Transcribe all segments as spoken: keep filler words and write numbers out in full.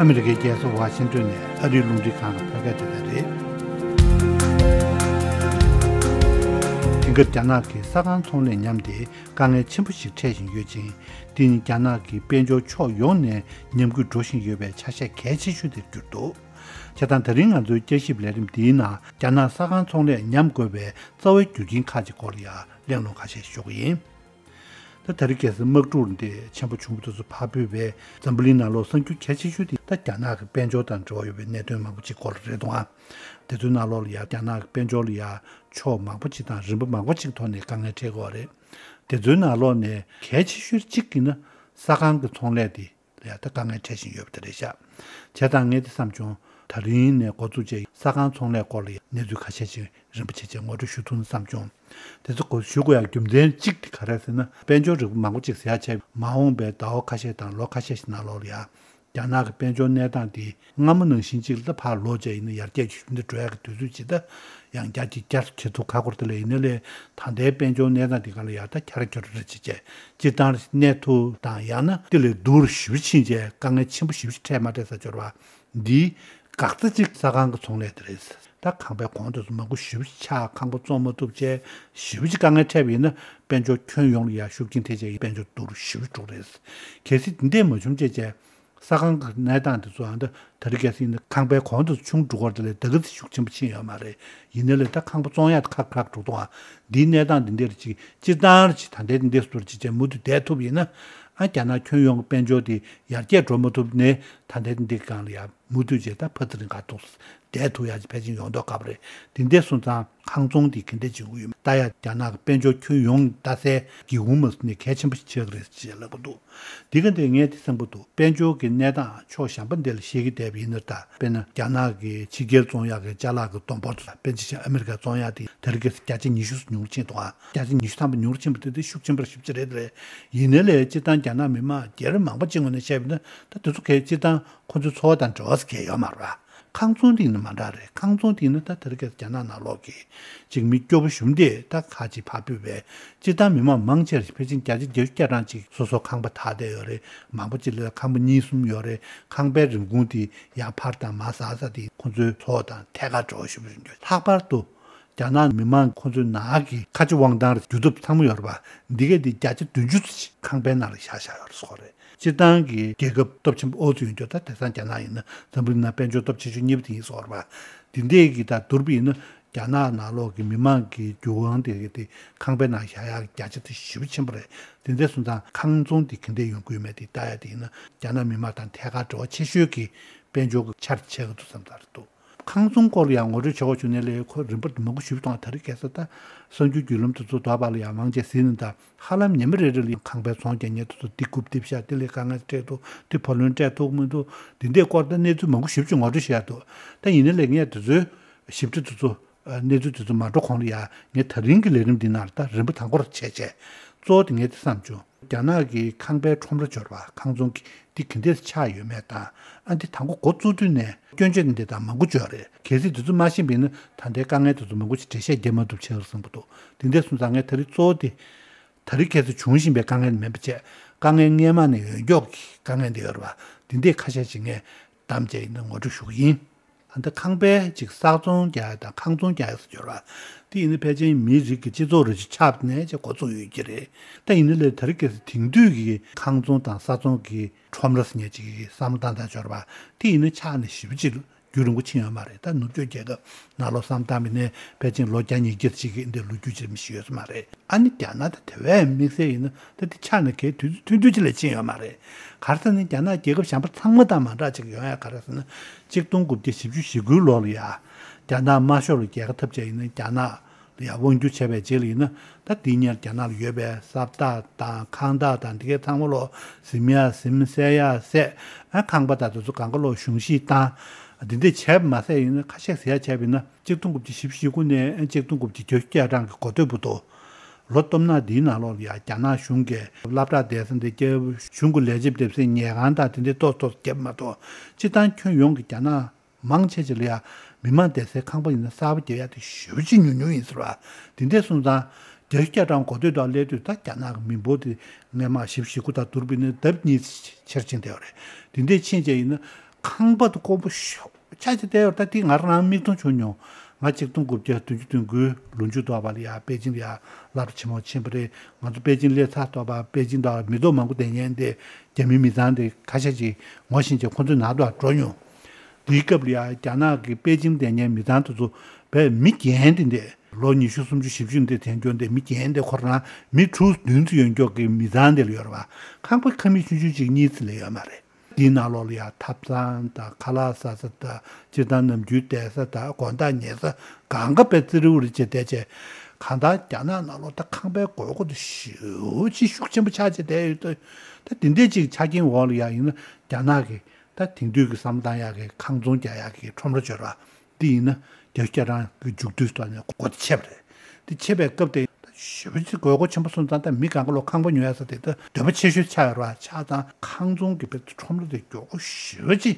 ཨ་མི་རི་ཀའི་རྒྱལ་ས་ཝ་ཤིང་ཏོན་ནས་ཨ་རིའི་རླུང་འཕྲིན་ཁང་ལ་ཕེབས་མཁན་དེ་ལྟར་རེད། དེང་སྐབས་རྒྱ་ནག་གི་ས་ཁང་ཚོང་ལས་ཉམས་ཏེ་དཀའ་ངལ་ཆེན་པོ་ཞིག་འཕྲད་བཞིན་ཡོད་ཅིང་། འདི་ནི་རྒྱ་ནག་གི་དཔལ་འབྱོར་ཕྱོགས་ཡོངས་ནས་ཉམས་རྒུད་འགྲོ་བཞིན་ཡོད་པའི་ཆ་ཤས་གལ་ཆེ་ཤོས་དེར་གྱུར་འདུག་བྱས་ཙང་ད་རིང་ང་ཚོའི་བསྐྱར་ཞིབ་ལས་རིམ་འདིའི་ནང་རྒྱ་ནག་ས་ཁང་ཚོང་ལས་ཉམས་དགོས་པའི་རྩ་བའི་རྒྱུ་རྐྱེན་ཁག་ཅིག་སྐོར་ལ་ཡང་གླེང་སློང་ཁ་ཤས་ཞུ་གི་ཡིན། ད་ད་རེས་ཁ་སང་དམག་འཁྲུག་འདི་ཆེན་པོ་བྱུང་བ་དེ་ཚོ་ཕར་འབུད་པའི་འཛམ་བུ་གླིང་ནང་ལོགས་གསར་འགྱུར་གལ་ཆེ་ཤོས་དེ་ད་རྒྱ་ནག་གི་དཔལ་འབྱོར་དང་འབྲེལ་བ་ཡོད་པའི་གནད་དོན་མང་པོ་ཅིག་སྐོར་རེད་འདུག་ཨ། དེ་ཚོའི་ནང་ལོགས་ལ་ཡང་རྒྱ་ནག་གི་དཔལ་འབྱོར་ལ་ཡང་ཕྱོགས་མང་པོ་ཅིག་དང་རིམ་པ་མང་པོ་ཅིག་ཐོག་ནས་དཀའ་ངལ་འཕྲད་ཀྱི་ཡོད་རེད། དེ་ཚོའི་ནང་ལོགས་ནས་གལ་ཆེ་ཤོས་གཅིག་གིས་ན་ས་ཁང་གི་ཚོང་ལས་དེ་ལ་ཡང་ད་དཀའ་ངལ་འཕྲད་བཞིན་ཡོད་པ་དེ་རེད་ཤག་བྱས་ཙང་ངས་དེ་བསམ་བྱུང་། ད་རིང་ནས་འགོ་བཙུགས་བྱས་ས་ཁང་ཚོང་ལས་སྐོར་ལ་གནས་ཚུལ་ཁ་ཤས་ཅིག་རིམ་པ་བྱས་བྱས་ངོ་སྤྲོད་ཞུ་ཐུབ་ན་བསམ་བྱུང་། དེ་ཚོ་སྐོར་ཞུ་དགོས་ཡག་རྒྱུ་མཚན་གཅིག་དེ་ག་རེ་ཟེར་ན། དཔལ་འབྱོར་རིག་པ་མང་པོ་ཅིག་ཟེར་ཡག་བྱས། མ་འོངས་པའི་ཟླ་བ་ཁ་ཤས་དང་ལོ་ཁ་ཤས་ཤིག་ནང་ལོགས་ལ་ཡང་རྒྱ་ནག་གི་དཔལ་འབྱོར་གནས་སྟངས་དེ་སྔ་མོ་ནང་བཞིན་ཅིག་ལ་ཕར་ལོག་བྱས་ཡིན་ན་ཡར་རྒྱས་ཇེ་ཞན་དུ་འགྲོ་ཡག་གི་དུས་ཚོད་ཅིག་ད་ཡང་བསྐྱར་ཅིག་བསྐྱར་གསོ་བྱེད་ཐུབ་ཁག་པོ་རེད། དེ་ལས་ཡིན་ན་ལས་ད་ལྟའི་དཔལ་འབྱོར་གནས་སྟངས་དེ་ག་ལ་ཡང་ད་འཁྱར་འཁྱོར་རེ་བྱས་བྱས། སྤྱིར་བཏང་གནས་ཐུབ་དང་ཡང་ན་དེ་ལས་སྡུག་རུ་ཞེ་པོ་ཕྱིན་བྱས་དཀའ་ངལ་ཆེན་པོ་ཞེ་པོ་ཞིག་འཕྲད་མ་འཕྲད་ས་སྦྱོར་བ་འདིའི་འགག་རྩ་གཅིག་ས་ཁང་གི་ཚོང་ལས་དེ་རེད། ད་ཁང་པའི་གོང་དེ་ཚོ་མང་པོ་ཞེ་པོ་ཞིག་ཆག་ཁང་པ་བཙོང་མ་ཐུབ་བྱས་ཞེ་པོ་ཞིག་དཀའ་ངལ་འཕྲད་པ་ཡིན་ན་དཔལ་འབྱོར་ཁྱོན་ཡོངས་ལ་ཡང་ཤུགས་རྐྱེན་ཐེབས་བྱས་དཔལ་འབྱོར་སྡུག་རུ་ཞེ་པོ་འགྲོ་གི་རེད། གལ་སྲིད་འདི་འདྲས་མ་བྱུང་བྱས་བྱས། ས་ཁང་གི་གནས་སྟངས་དེ་ཚོའང་ད་ད་རེས་ཁ་སང་ནི་ཁང་པའི་གོང་དུ་ཆུང་འགྲོ་གར་དེ་ལས་ད་ག་ཚོད་ཤུགས་ཆེན་པོ་ཕྱིན་ཡོད་མ་རེད། ཡིན་ནའི་ལས་ད་ཁང་པ་བཙོང་ཡག་ཁག་ཁག་འགྲོ་གཏོང་ཨ། འདིའི་གནས་སྟངས་འདི་འདྲ་ཅིག་སྤྱིར་བཏང་ཅིག་ད་ལྟའི་འདི་འདྲ་ཟུར་ཅིག་བྱས་མུ་མཐུད་བསྡད་ཐུབ་ཡིན་ན། ཨ་རྒྱ་ནག་ཁྱོན་ཡོངས་ཀྱི་དཔལ་འབྱོར་དེ་ཡར་རྒྱས་འགྲོ་མ་ཐུབ་ནས་ད་ལྟའི་འདི་སྒང་ལ་ཡང་མུ་མཐུད་བྱས་ད་ཕར་ཚུར་འགག་ཐུག་བསྡད་ཐུབ་ཡག་ཅིག་ཕལ་ཆེར་ཡོང་མདོག་ཁ་པོ་རེད། དེ་འདྲ་སོང་ཙང་ཁང་ཚོང་དེ་ག་འདྲ་བྱེད་དགོས་ཡོད་མེད་ལྟ་ཡག་རྒྱ་ནག་གི་དཔལ་འབྱོར་ཁྱོན་ཡོངས་ལྟ་སའི་སྒེའུ་ཁུང་མ་ཟིན་ནས་གལ་ཆེན་པོ་ཞིག་ཆགས་ཀྱི་རེད་ཅེས་ལབ་ཀྱི་འདུག་འདི་ག་འདི་ངས་དེ་བསམ་གྱི་འདུག་དཔལ་འབྱོར་གྱི་གནས་སྟངས་ཕྱོགས་གཞན་པ་འདི་ལ་བཤད་ཀྱི་བསྡད་པ་ཡིན་ན། ད་དཔེར་ན་རྒྱ་ནག་གི་ཕྱི་རྒྱལ་བཙོང་ཡག་གི་ཅ་ལག་གི་བསྡོམས་འབོར་དེ་ལ་དཔེར་ན་ཆ་བཞག་ཨ་མི་རི་ཀ་བཙོང་ཡག་དེ་ད་རེས་ཁ་སང་བརྒྱ་ཆ་ཉི་ཤུ་ཉུང་རུ་ཕྱིན་འདུག་ཨ། བརྒྱ་ཆ་ཉི་ཤུ་ཐམ་པ་ཉུང་རུ་ཕྱིན་པ་དེ་དེ་ཤུགས་ཆེན་པོ་རེད། ཞེ་པོ་ཅིག་རེད་རེད། ཡིན་ནའི་ལས་སྤྱིར་བཏང་རྒྱ་ནག་མི་མང་སྒེར་མང་པོ་ཅིག་ངོས་ནས་བཤད་པ་ཡིན་ན་ད་དེ་ཚོ་གའི་སྤྱིར་བཏང་ཁོ་ཚོའི་འཚོ་བ་དང་འབྲེལ་བ་ཟེར་མཁན་ཡོད་མ་རེད་པ། ཁང་ཚོང་དེ་ཡིན་ན་མ་འདྲ་རེད། ཁང་ཚོང་དེ་ཡིན་ན་ད་དེ་རིང་ཁ་སང་རྒྱ་ནག་ནང་ལོགས་ཀྱི་ཅིག་མི་སྐྱོ་པོ་ཞུམ་དེ་ད་ཁ་ཅིག་ཕར་ཕུད་པས། སྤྱིར་བཏང་མི་མང་མང་ཆེར་ཕལ་ཆེར་བརྒྱ་ཆ་བརྒྱད་ཅུ་གྱ་གྲངས་ཅིག་སོ་སོ་ཁང་པ་ཐག་བསྡད་ཡོད་རེད། མང་པོ་ཅིག་ལ་ཁང་པ་གཉིས་གསུམ་ཡོད་རེད། ཁང་པའི་རིན་གོང་དེ་ཡར་འཕར་དང་མར་ཟག་ས་དེ་ཁོང་ཚོའི་འཚོ་བ་དང་ཐད་ཀར་འབྲེལ་བ་ཞེ་པོ་ཅིག་ཡོད། ལྷག་པར་དུ་རྒྱ་ནག་མི་མང་ཁོང་ཚོའི་ནང་གི་ཁ་ཆེ་དབང་ཐང་རྒྱུ་སྟོབས་ཚང་མ་ཡོད་རེད་པ། འདི་གས་དེ་བརྒྱ་ཆ་བདུན་ཅུ་ཙམ་ཞིག་ཁང་པའི་ནང་ལ་བཞག་བཞག་ཡོད་རེད་ཟེར་གྱི་རེད། སྤྱིར་བཏང་གི་རྒྱལ་ཁབ་སྟོབས་ཆེན་པོ་ཨུ་ཚུགས་ཡོད་འགྱོ། ད་དེང་སང་རྒྱ་ནག་ཡིན་ན་འཛམ་བུ་གླིང་ནང་དཔལ་འབྱོར་སྟོབས་ཆེ་ཤོས་གཉིས་པ་དེ་ཡིན་ཟེར་གྱི་རེད་པ། དེ་འདྲས་ཀྱི་ད་བསྡུར་བ་ཡིན་ན་རྒྱ་ནག་ནང་ལོགས་ཀྱི་མི་མང་གི་རྒྱུ་དབང་དེ་གི་དེ་ཁང་པའི་ནང་བཞག་ཡག་གི་རྒྱ་ཆ་དེ་ཞེ་པོ་ཆེན་པོ་རེད། དེ་འདྲས་སོང་ཙང་ཁང་ཚོང་དེ་ག་འདྲས་ཡོང་གི་ཡོད་མེད་དེ་ལྟ་ཡག་དེ་ཡིན་ན་རྒྱ་ནག་མི་མང་དང་ཐད་ཀར་འབྲེལ་བ་ཆེ་ཤོས་ཀྱི་དཔལ་འབྱོར་གྱི་ཆ་དེ་ཆགས་ཀྱི་འདུག་བསམ་ཚར་འདུག་ཁང་ཚོང་སྐོར་ལ་ཡང་ངོ་སྤྲོད་བྱེད་དགོས་བྱུང་ནའི་ལས་ཁོ་རིམ་པ་མང་པོ་ཞིག་གཏོང་། ད་རེས་ཁ་སང་ད་གསར་འགྱུར་བརྒྱུད་ལམ་དེ་ཚོ་དོགས་པ་ལ་ཡང་མང་ཆེ་གཟིགས་ན་ད་ཧ་ལམ་ཉི་མ་རེ་རེ་ལ་ཡང་ཁང་པའི་ཚོང་རྒྱག་མཁན་དེ་ཚོ་འདི་རྐུབ་རྡིབ་ཤག་འདི་ལ་དཀའ་ངལ་འཕྲད་འདུག་འདི་བུ་ལོན་སྤྲད་ཐུབ་མི་འདུག་འདི་འདྲའི་སྐོར་ད་གནས་ཚུལ་མང་པོ་ཞེ་པོ་ཅིག་ངོ་སྤྲོད་བྱེད་ཡག་འདུག་ད་ཡིན་ནའི་ལས་ངས་དེ་ཚོའི་ཞིབ་ཕྲ་དེ་ཚོ་གནས་ཚུལ་དེ་ཚོ་མ་འགྲོ་གོང་ལ་ཡང་ངས་ད་རིང་གི་ལས་རིམ་འདི་ནང་ལ་ད་རིམ་པ་དང་པོར་བྱས་བྱས་གཙོ་བོ་དེ་ངས་དེ་བསམ་བྱུང་། རྒྱ་ནག་གི་ཁང་པའི་ཁྲོམ་ར་སྦྱོར་བ་ཁང་ཚོང་གི་འདི་ག་འདྲས་ཆགས་ཡོད་མེད་དང་། ཨ་འདི་དང་པོ་འགོ་བཙུགས་དུས་ནས་སྐྱོན་བརྗོད་འདི་དང་མང་པོ་བརྗོད་རེད། གལ་སྲིད་དེ་ཚོ་མ་ཤེས་པ་ཡིན་ན་ད་ལྟའི་དཀའ་ངལ་དེ་ཚོ་མང་པོ་ཞིག་འགྲེལ་བཤད་རྒྱག་མ་ཐུབ་ཆགས་བསམ་གྱི་འདུག་དེ་འདྲས་སོང་ཙང་ངས་ད་རེས་གཙོ་བོ་དེ་ད་རེས་ཁ་སང་བྱུང་བཞིན་པའི་དཀའ་ངལ་མིན་པ་བྱས། དཀའ་ངལ་སྔས་མ་ནས་ཡོད་མགྱོགས་ཀྱི་དཀའ་ངལ་འདི་ཡོད་རེད་པ། འདི་འདྲས་ཁ་ཤས་ཤིག་ངས་བདམས་བྱས་ཡིན་ན་ངོ་སྤྲོད་ཞུ་གི་ཡིན། ད་ལྟ་ཁང་པའི་ཅིག་ས་ཚོང་རྒྱག་ཡག་དང་ཁང་ཚོང་རྒྱག་ཡག་ཟེར་སྦྱོར་བ་དེ་ཡིན་ན་ཕལ་ཆེར་མིའི་རིགས་ཀྱི་སྤྱི་ཚོགས་རུ་ཆགས་ནས་ཅིག་འགོ་བཙུགས་ཡོད་ཀྱི་རེད། ད་ཡིན་ན་ལས་ད་རེས་ཁ་སང་དེང་དུས་ཀྱི་ཁང་ཚོང་དང་ས་ཚོང་གི་ཁྲོམ་ར་ཟེར་མཁན་ཅིག་གི་བསམ་བློ་བཏང་སྟངས་སྦྱོར་བ་དེ་ཡིན་ན་ཆགས་ནས་ཞེ་པོ་ཅིག་རྒྱུན་རིང་པོ་ཕྱིན་ཡོད་མ་རེད། ད་ནུབ་ཕྱོགས་རྒྱལ་ཁབ་ནང་ལོགས་བསམ་བཏང་བ་ཡིན་ན་ཕལ་ཆེར་ལོ་བརྒྱ་ཉིས་བརྒྱ་ཅིག་གི་འདི་ལོ་རྒྱུས་ཅིག་མི་ཞིག་ཡོད་ས་མ་རེད། ཨ་ནི་རྒྱ་ནག་ད་དེ་བས་དམིགས་བསལ་ཡིན་ན་ད་དེ་ཆགས་ནས་གའི་དུས་ཚོད་ཐུང་ཐུང་ཅིག་ལས་ཕྱིན་ཡོད་མ་རེད། ག་རེ་ཟེར་ན་རྒྱ་ནག་རྒྱལ་ཁབ་གཞན་པ་ཚང་མ་དང་མ་འདྲ་ཅིག་ཡོང་ཡག་ག་རེ་ཟེར་ན། གཅིག་སྟོང་དགུ་བརྒྱ་བཞི་བཅུ་ཞེ་དགུའི་ལོ་ལ་ཡ་རྒྱ་ནག་དམར་ཤོག་ལ་རྒྱལ་ཁ་ཐོབ་བྱས་ཡིན་ན་རྒྱ་ནག་ལ་ཡ་དབང་བསྒྱུར་བྱས་པའི་རྗེས་ལ་ཡིན་ན། ད་དེ་སྔོན་རྒྱ་ནག་ལ་ཡོད་པའི་ས་བདག་དང་ཁང་བདག་དང་འདི་གའི་ཚང་མ་ལོ་གཟིམ་ཡག་གཟིམ། བསད་ཡག་བསད། ཨ་ཁང་པ་དང་དེ་ཚོ་གང་ག་ལོ་གཞུང་བཞེས་བཏང་། འདི་འདྲས་བྱས་པ་མ་ཟད་ཡིན་ན་ཁ་ཤས་ཟེར་ཡག་བྱས་པ་ཡིན་ན་གཅིག་སྟོང་དགུ་བརྒྱ་བཞི་བཅུ་ཞེ་དགུ་ནས་ཨ་གཅིག་སྟོང་དགུ་བརྒྱ་བརྒྱད་ཅུ་གྱ་གྲངས་ཀྱི་འགོ་སྟོད་བར་དུ། ལོ་སྟོབས་ན་འདིའི་ནང་ལོགས་ལ་ཡང་རྒྱ་ནག་གཞུང་གི་སློབ་གྲྭ་བསྡད་ས་འདི་བརྒྱབ། གཞུང་གི་ལས་བྱེད་བསྡད་སའི་ཉལ་ཁང་དང་དེ་འདྲའི་ཏོག་ཏོག་བརྒྱབ་མ་གཏོགས། སྤྱིར་བཏང་ཁྱོན་ཡོངས་ཀྱི་རྒྱ་ནག་མང་ཆེ་ཆེ་ལ་ཡང་མི་མང་བསྡད་སའི་ཁང་པ་ཡིན་ན་གསར་པ་བརྒྱབ་ཡག་དེ་ཞེ་པོ་ཅིག་ཉུང་ཉུང་ཡིན་ཟེར་བ། དེ་འདྲས་སོང་ཙང་བརྒྱད་ཅུ་གྱ་གྲངས་འགོ་སྟོད་དུ་སླེབས་དུས་ད་རྒྱ་ནག་གི་མི་འབོར་དེ་སྔས་མ་བཞི་བཅུ་ཞེ་དགུ་དང་བསྡུར་བ་ཡིན་ན་ལྡབ་གཉིས་ཆེར་ཕྱིན་བསྡད་ཡོད་རེད། དེ་འདྲས་ཕྱིན་བྱས་ཡིན་ན། ཁང་པ་དུ་དཀོན་པོ་ཤོག་ཆ་ཅིག་བསྡད་ཡོད། ད་དེ་ང་རང་མིག་མཐོང་བྱུང་མྱོང་། ང་ཆིག་སྟོང་དགུ་བརྒྱ་བདུན་ཅུ་དོན་དགུ་ལོ་མཇུག་ཐོག་པ་ལ་ཡ་པེ་ཅིང་ལ་ཡ་སློབ་གྲྭ་ཆེན་མོ་ཕྱིན་པ་རེད། ང་ཚོ་པེ་ཅིང་སླེབས་ཚར་ཐོག་པ་པེ་ཅིང་དུ་མི་ཐོག་མང་པོ་བསྡད་མཁན་དེ་རྒྱ་མིའི་མི་ཚང་དེ་ཁ་ཤས་ཅིག་ངོ་ཤེས་བྱས་ཁོང་ཚོའི་ནང་དུ་འགྲོ་མྱོང་། དེའི་སྐབས་ལ་ཡ་རྒྱ་ནག་གི་པེ་ཅིང་བསྡད་མཁན་མི་ཚང་དེ་ཚོ་བས་མི་རྒན་དེ་འདྲས་ལོ་ཉི་ཤུ་སུམ་ཅུ་བཞི་བཅུ་འདི་དེ་འགྱོ་འདི་མི་རྒན་དེ་ཁོ་རང་མི་དྲུག་བདུན་ཙམ་ཡོད་མགྱོགས་ཀྱི་མི་ཚང་དེ་ལ་ཡོད་རེད་བ། ཁང་པ་ཁང་མིག་ཆུང་ཆུང་ཅིག་གཉིས་ཙམ་ལས་ཡོད་མ་རེད། དེའི་ནང་ལོགས་ལ་ཡ་ཐབ་ཚང་དང་ཁ་ལག་ཟ་ས་དང་སྤྱིར་བཏང་ནམ་རྒྱུན་བསྡད་ས་དང་དགོང་དག་ཉལ་ས་གང་ག་དཔེ་ཙི་རི་བུ་རི་བྱས་བསྡད་བྱས། གང་ལྟར་རྒྱ་ནག་ནང་ལོགས་ད་ཁང་པའི་དགོས་མཁོ་དེ་ཞེ་པོ་ཅིག་ཤུགས་ཆེན་པོ་ཆགས་བྱས་བསྡད་ཡོད་དུས། ད་དེ་འདྲས་ཅིག་ཆ་རྐྱེན་འོག་ལ་ཡ་ཡིན་ན་རྒྱ་ནག་གི་ད་དེང་དུས་ཀྱི་བསམ་བློ་བཏང་ཡག་གི་ཁང་ཚོང་རྒྱག་ཡག་གི་ཁྲོམ་ར་སྦྱོར་བ་འདི་ཡིན་ན་རྒྱ་སྐྱེད་རང་གི་མཇུག་བསྡུའི་ཐོག་ནས་སྒོ་དེ་ཕྱེ་བ་རེད། དེ་ཕྱེ་བའི་སྐབས་དེ་ཞེ་པོ་ཅིག་དགོས་མཁོ་ཆེན་པོ་སོང་ཙང་ད་མི་གང་ག་ལོ་ཁང་པ་ཉོ་ཡ་ས་དེ་ད་འདོད་པ་ཆེ་ཤོས་ཆགས་ཡོད་རེད་བ། ཆགས་ཙང་ཁང་ཚོང་གི་བེད་ཁྲོམ་ར་དེ་མགྱོགས་པོ་ཞེ་པོ་ཅིག་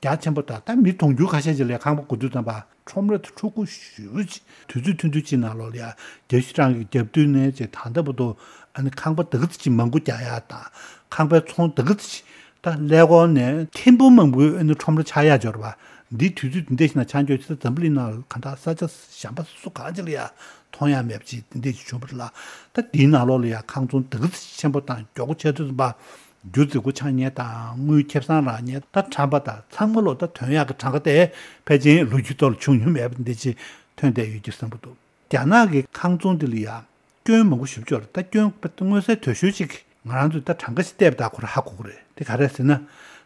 རྒྱ་ཆེན་པོ་དང་ད་མི་དུང་ཕྱུར་ཁ་ཤས་ཅིག་ལ་ཁང་པ་དགོས་དུས་ཙམ་པ་ཁྲོམ་ར་དེ་འཁྲུག་པོ་ཞེ་པོ་ཅིག་དུས་ཚོད་ཐུང་ཐུང་ཅིག་ནང་ལོགས་ལ་ཡ་རྒྱལ་སྤྱི་རང་གི་རྒྱབ་མདུན་ནས་ཅིག་ད་ལྟ་བར་དུ་ཨ་ནི་ཁང་པ་དེ་ག་ཙམ་ཅིག་མང་པོ་རྒྱག་ཡ་དང་ཁང་པའི་ཚོང་དེ་ག་ཙམ་ཅིག་ད་ཀླད་ཀོར་ནས་ཐེར་འབུམ་མང་པོའི་ཨ་ནི་ཁྲོམ་ར་ཆགས་ཡག་འབྱོར་བ། འདི་དུས་ཚོད་འདི་འདྲ་ཞིག་ན་ཆགས་འགྱོ་ཚེ་འཛམ་བུ་གླིང་ནང་གང་དག་ས་ཆ་གཞན་པ་སུ་གང་ཅིག་ལ་ཡ་མཐོང་ཡ་མེད་པ་ཅིག་འདི་འདྲ་ཞིག་བྱུང་བ་རེད་ལ། ད་འདིའི་ནང་ལོགས་ལ་ཡ་ཁང་ཚོང་དེ་ག་ཚོད་ཆེན་པོ་དང་མགྱོགས་པོ་ཆགས་དུས་ཙམ་པ་རྒྱུ་རྫིག་པོ་ཆགས་མཁན་དང་དངུལ་ཁེ་བཟང་རག་མཁན་ད་ཁྲམ་པ་དང་ཚང་མ་ལོ་ད་དོན་ཡག་གི་གྲངས་ཀ་དེ་ཕལ་ཆེར་ལོ་རྒྱུས་ཐོག་ལ་བྱུང་མྱོང་མེད་པ་འདི་ཅིག་ཐོན་བསྡད་ཡོད་རྒྱུ་བསམ་གྱི་འདུག་རྒྱ་ནག་གི་ཁང་ཚོང་འདི་ལ་ཡ་སྐྱོན་མང་པོ་ཞིག་འབྱོར། ད་སྐྱོན་དངོས་གསལ་དོད་ཤོས་ཅིག་ང་རང་ཚོས་ད་གྲངས་ཀ་ཞིག་བལྟས་པ་ད་ཁོ་རང་ཧ་གོ་གི་རེད། དེ་ག་རེ་ཟེར་ན།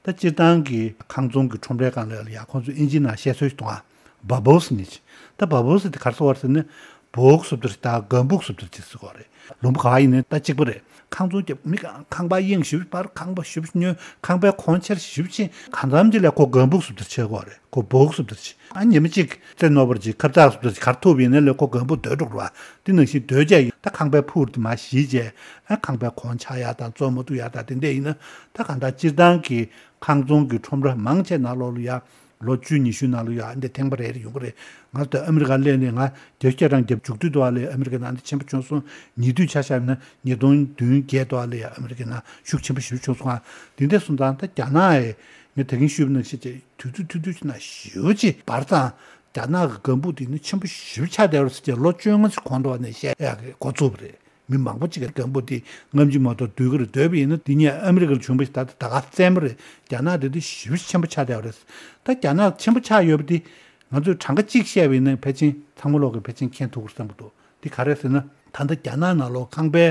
ད་སྤྱིར་བཏང་གི་ཁང་ཚོང་གི་ཁྲོམ་རའི་སྒང་ལ་ཡ་ཁོང་ཚོས་ཨིན་ཇི་ནང་བཤད་སྲོལ་ཞིག་འདུག་ཨ། བ་བོལ་སི་ནི་ཅི། ད་བ་བོལ་སི་དེ་ག་རེ་ཟེར་བ་རེད་ཟེར་ན། སྦུག་སུབ་དར་ད་གམ་སྦུག་སུབ་དར་ཅིག་ཟེར་གོ་རེད། ལུང་པ་ག་བ་ཡིན་ནའི་ད་གཅིག་པ་རེད། ཁང་ཚོང་རྒྱབ་མི་གང་ཁང་པ་གཡེང་ཞིབ་པར་ཁང་པ་ཞིབ་ཉོ་ཁང་པའི་གོང་ཆེར་ཞིབ་ཕྱིན་གང་འཚམ་ཅིག་ལ་ཁོ་གམ་སྦུག་སུབ་དར་བྱེད་གོ་རེད། ཁོ་སྦུག་སུབ་དར་ཅིག་ཨ་ཉི་མ་གཅིག་རྩེ་རྣོ་བར་ཅིག་ཁབ་ཚག་སུབ་དར་ཅིག་གར་ཐུག་པ་ཡིན་ན་ལས་ཁོ་གམ་སྦུག་སྡོད་འགྲོ་ར་བ། དེ་ནང་བཞིན་སྡོད་རྒྱ་ཡིན་ད་ཁང་པའི་ཕུར་དེ་མ་གཞི་བྱས་ཨ་ཁང་པའི་གོང་ཆག་ཡག་དང་བཙོང་མ་ཐུབ་ཡག་དང་དེ་འདྲ་ཡིན་ན་ད་གང་ལྟར་སྤྱིར་བཏང་གི་ཁང་ཚོང་གི་ཁྲོམ་ར་མང་ཆེ་ནང་ལོགས་ལ་ཡ། ལོ་བཅུ་ཉི་ཤུ་ནང་ལ་ཡ་འདི་ཐེངས་པ་རེ་རེ་ཡོང་གི་རེད། ང་ཚོ་ཨ་མི་རི་ཀ་སླེབས་ནས་ང་རྒྱ་སྐྱེད་རང་རྒྱབ་མཇུག་སྡུད་དུ་བ་ལས་ཨ་མི་རི་ཀའི་ནང་འདི་ཆེན་པོ་བྱུང་སོང་། ཉེ་དུས་ཆ་བཞག་ན་ཉིས་སྟོང་བདུན་བརྒྱད་དུ་བ་ལས་ཡ་ཨ་མི་རི་ཀའི་ནང་ཤུགས་ཆེན་པོ་ཞིག་བྱུང་སོང་ཨ། འདི་འདྲ་སོང་ཙང་ད་རྒྱ་ནག་ཡ་ངས་ད་གིན་ཞུས་པ་ནང་བཞིན་བྱས་དུས་ཚོད་ཐུང་ཐུང་ཞིག་ན་ཞེ་པོ་ཅིག་འབར་ཙང་རྒྱ་ནག་གི་གམ་སྦུག་དེ་ནི་ཆེན་པོ་ཞེ་པོ་ཆགས་བསྡད་པ་རེད་ཟེར་བྱས་ལོ་བཅོ་ལྔ་ཞིག་གོང་དུ་བ་ནས་བཤད་ཡག་གི་འགོ་བཙུགས་པ་རེད། མི་མང་པོ་ཅིག་གིས་གམ་སྦུག་དེ་རྔམ་བརྗིད་མ་གཏོགས་སྡོད་ཀྱི་རེད། སྡོད་པ་ཡིན་ན་འདི་ཉིད་ཨ་མི་རི་ཀར་བྱུང་བ་ཞིག་ད་ལྟ་ད་ག་བཙན་པོ་རེད། རྒྱ་ནག་དེ་དུས་ཞེ་པོ་ཆེན་པོ་ཆགས་བསྡད་པ་རེད། ད་རྒྱ་ནག་ཆེན་པོ་ཆགས་ཡོད་པ་དེ་ང་ཚོས་གྲངས་ཀ་གཅིག་བཤད་པ་ཡིན་ན་ཕལ་ཆེར་ཚང་མ་ལོག་གིས་ཕལ་ཆེར་མཁྱེན་ཐུབ་ཀྱི་རེད་བསམ་གྱི་འདུག་དེ་ག་རེ་ཟེར་ན་ད་ལྟ་རྒྱ་ནག་ནང་ལོག་ཁང་པའི་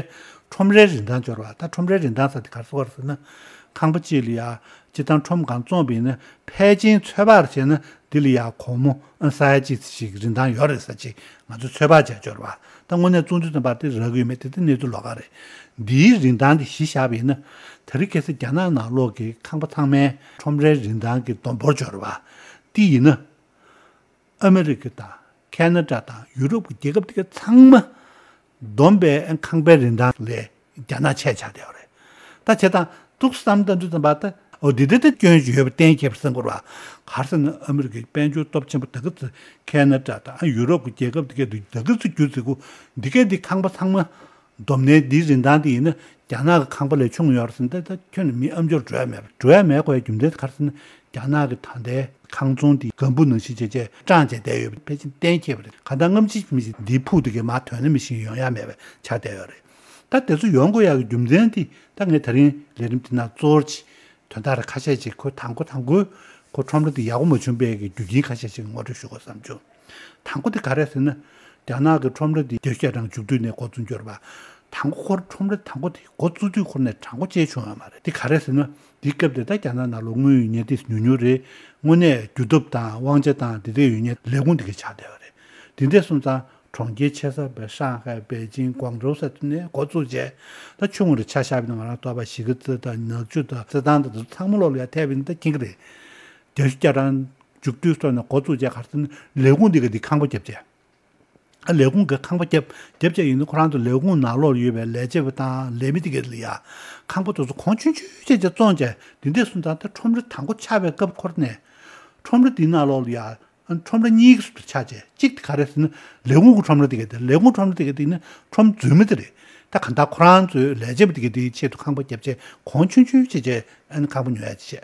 ཁྲོམ་རའི་རིན་ཐང་སྦྱོར་བ་ད་ཁྲོམ་རའི་རིན་ཐང་ཟེར་དེ་ག་རེ་ཟེར་བ་རེད་ཟེར་ན། ཁང་པ་གཅིག་ལ་ཡ་སྤྱིར་བཏང་ཁྲོམ་གང་བཙོང་བ་ཡིན་ན་ཕལ་ཆེར་ཚོད་དཔག་བྱས་ན། འདི་ལ་ཡང་སྒོར་མོ་ཨ་ས་ཡ་གཅིག་ཞིག་རིན་ཐང་ཡོད་རེད་ས་ཅིག་ང་ཚོས་ཚོད་དཔག་བྱས་སྦྱོར་བ། ད་དངོས་གནས་བཙོང་དུས་ཙམ་པ་དེ་རག་གི་ཡོད་མེད་དེ་དེ་གནས་ཚུལ་ལོགས་ཀ་རེད། འདིའི་རིན་ཐང་དེ་གཞི་བཞག་པ་ཡིན་ན། དེ་རིང་ཁ་སང་རྒྱ་ནག་ནང་ལོགས་ཀྱི་ཁང་པ་ཚང་མའི་ཁྲོམ་རའི་རིན་ཐང་གི་བསྡོམས་འབོར་སྦྱོར་བ། དེ་ཡིན་ན། ཨ་མི་རི་ཀ་དང་ཁེ་ན་ཌ་དང་ཡུ་རོབ་ཀྱི་རྒྱལ་ཁབ་དེ་ག་ཚང་མ། བསྡོམས་པའི་ཁང་པའི་རིན་ཐང་ལས་རྒྱ་ནག་ཆེ་ཆགས་བསྡད་པ་རེད། ད་བྱས་ཙང་ཏོག་ཙམ་བསམ་བློ་བཏང་དུས་ཙམ་པ་ད་འོ་འདི་འདྲ་ད་སྐྱོན་ཞིག་ཡོད་པ་གཏན་འཁེལ་བ་བསམ་དགོས་རེད་བ། ག་རེ་ཟེར་ན་ཨ་མི་རི་ཀའི་དཔལ་འབྱོར་སྟོབས་ཆེན་པོ་ད་ག་ཚོད་ཁེ་ན་ཌ་དང་ཡུ་རོབ་ཀྱི་རྒྱལ་ཁབ་དེ་གའི་འདུག་ད་ག་ཚོད་རྒྱུ་ཚིག་གུ་འདི་གའི་འདི་ཁང་པ་ཚང་མ་བསྡོམས་ནས་འདིའི་རིན་ཐང་དེ་ཡིན་ན་རྒྱ་ནག་གི་ཁང་པ་ལས་ཆུང་ཡོད་རེད་ཟེར་ན་ད་ད་ཁྱོན་ནས་མི་ཨ་མཆོག་འགྲོ་ཡ་མེད་པ་འགྲོ་ཡ་མེད་དགོས་ཡ་རྒྱུ་མཚན་དེ་ག་རེ་ཟེར་ན། རྒྱ་ནག་གི་ད་ལྟའི་ཁང་ཚོང་དེ་གམ་བུ་ནང་བཞིན་བྱས་བྱས་བཀྲམ་བྱས་བསྡད་ཡོད་པ་ཕལ་ཆེར་གཏན་འཁེལ་བ་རེད། གང་ལྟར་སྔ་ཕྱི་མི་ཞིག་འདིའི་ཕུག་དེ་གའི་མར་ཐོན་ན་མི་ཤེས་ཡོང་ཡ་མེད་པ་ཆགས་བསྡད་ཡོད་རེད། ད་དེ་ཚོ་ཡོང་དགོས་ཡག་གི་རྒྱུ་མཚན་དེ་ད་ངས་ད་རིང་ལས་རིམ་དེ་ནང་གཙོ་བོར་ཅིག་དོན་དག་རེ་ཁ་ཤས་ཅིག་ཁོ་དང་པོ་དང་པོའི་ཁོ་ཁྲོམ་ར་དེ་ཡག་པོ་མ་བྱུང་བའི་གི་རྒྱུ་རྐྱེན་ཁ་ཤས་ཅིག་ངོ་སྤྲོད་ཞུ་དགོས་བསམ་བྱུང་། དང་པོ་དེ་ག་རེ་ཟེར་ན། རྒྱ་ནག་གི་ཁྲོམ་ར་དེ་རྒྱ་སྐྱེད་རང་མཇུག་བསྡུས་ནས་འགོ་བཙུགས་འགྱུར་བ། དང་པོ་ཁོར་ཁྲོམ་ར་དང་པོ་དེ་འགོ་བཙུགས་དུས་ཁོ་ནས་དྲང་པོ་བྱས་བྱུང་ཡོད་མ་རེད། དེ་ག་རེ་ཟེར་ན། དེའི་སྐབས་དེ་ད་རྒྱ་ནག་ནང་ལོགས་དངུལ་ཡོད་མཁན་དེ་ཉུང་ཉུང་རེད། དངོས་གནས་རྒྱུ་སྟོབས་དང་དབང་ཆ་དང་དེ་འདྲ་ཡོད་མཁན་ལས་ཁུངས་དེ་ག་ཆགས་བསྡད་པ་རེད། དེ་འདྲ་སོང་ཙང་གྲོང་ཁྱེར་ཆེ་ས་བའི་ཧྲང་ཧའེ་པེ་ཅིང་ཀོང་ཀྲོའུ་ས་དེ་ནས་འགོ་བཙུགས་བྱས། ད་ཆུང་ངུ་རེ་ཆ་བཞག་པ་ཡིན་ན་ང་རང་ལྟོས་པ་གཞིས་ཀ་རྩེ་དང་ནག་ཆུ་དང་རྩེད་ཐང་དང་དེ་ཚོ་ཚང་མ་ལོག་ལ་ཡ་ཐེབས་པ་ཡིན་ན་ད་མཁྱེན་གི་རེད། རྒྱ་སྐྱེད་རང་མཇུག་བསྡུས་སོང་ནས་འགོ་བཙུགས་བྱས་ག་རེ་ཟེར་ན་ལས་ཁུངས་དེ་ག་དེ་ཁང་པ་བརྒྱབ་བྱས། ཨ་ལས་ཁུངས་ཀྱི་ཁང་པ་བརྒྱབ་བརྒྱབ་བྱས་ཡིན་ན་ཁོ་རང་ཚོ་ལས་ཁུངས་ནང་ལོགས་ཡོད་པའི་ལས་བྱེད་པ་དང་ལས་མི་དེ་གས་ལ་ཡ། ཁང་པ་དེ་ཚོ་གོང་ཆུང་ཆུང་བྱས་བྱས་བཙོང་བྱས་དེ་འདྲས་སོང་ཙང་ད་ཁྲོམ་ར་དང་པོ་ཆགས་པའི་སྐབས་ཁོ་རང་ནས། ཁྲོམ་ར་དེའི་ནང་ལོགས་ལ་ཡ། ཨ་ཁྲོམ་ར་གཉིས་ཀྱི་ཟུར་དུ་ཆགས་བྱས་གཅིག་དེ་ག་རེ་ཟེར་ན་ལས་ཁུངས་ཀྱི་ཁྲོམ་ར་དེ་གས་དེ་ལས་ཁུངས་ཁྲོམ་ར་དེ་གས་དེ་ནི་ཁྲོམ་རྫུན་མ་དེ་རེད། ད་གང་ལྟར་ཁོ་རང་ཚོའི་ལས་བྱེད་པ་དེ་གས་དེའི་ཆེད་དུ་ཁང་པ་བརྒྱབ་བྱས་གོང་ཆུང་ཆུང་བྱས་བྱས་ཨ་ནི་ཁང་པ་ཉོ་ཡ་བྱས།